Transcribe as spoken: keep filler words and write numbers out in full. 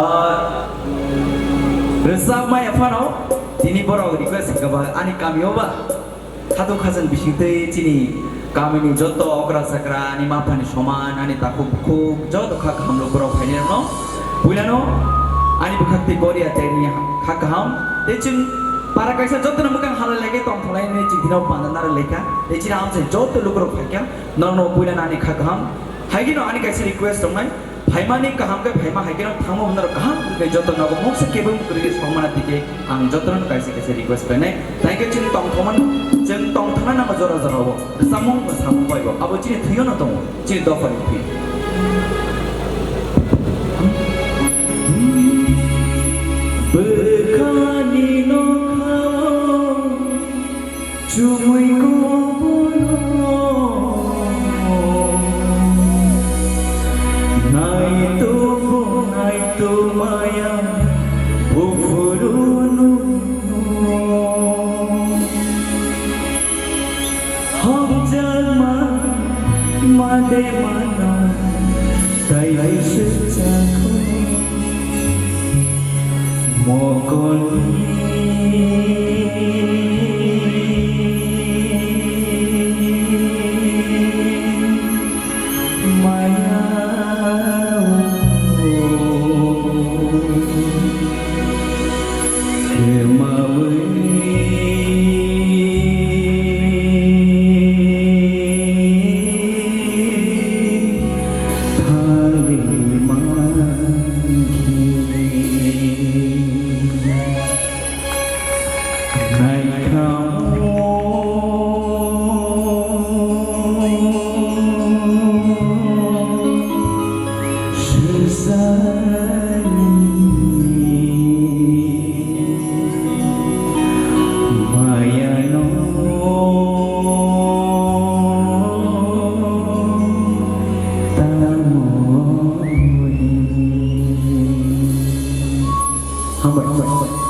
Ah, rwchapmaya phano tini borok request kha ba ani kamio ba khatung khajang bisingtwi chini kamini joto okra chakra, ani maphani soman, ani takhuk bukhuk, joto kha kaham lukurok phainai rokno puilano ani bwkhaktwi Goria tei ni kha kaham tei chwng para kaisa jotono mwkhang halai lai khe tongthok lai hinwi chwng phino panda narwk lai kha tei chini amchai joto lukurok phai kha norokno puilano ani kha kaham. Hai kheno ani kaisa request tongnai. Phaimani kaham khe phaima hai kheno thangma hwnwi norok kaham khe joto nogo mungsa kebeng kwrwi khe songmana tike ang jotono kaisa kaisa request khlainai. Thank you, chwng tongthokma, chwng tongthokna nango jora jora o. Samung samung bai bo. Abo chini thwio no tongo. Chini dopha ni thwi. Bwkhani nokha o Chumui kobono naitobo naitomaya buphuru nungno. Hamjakma made mano tai swijak kho. Mokolni maya khemawi thangwi mankhe. Naithamo swsani mayano tamo hini. Hambai, hambai, hambai.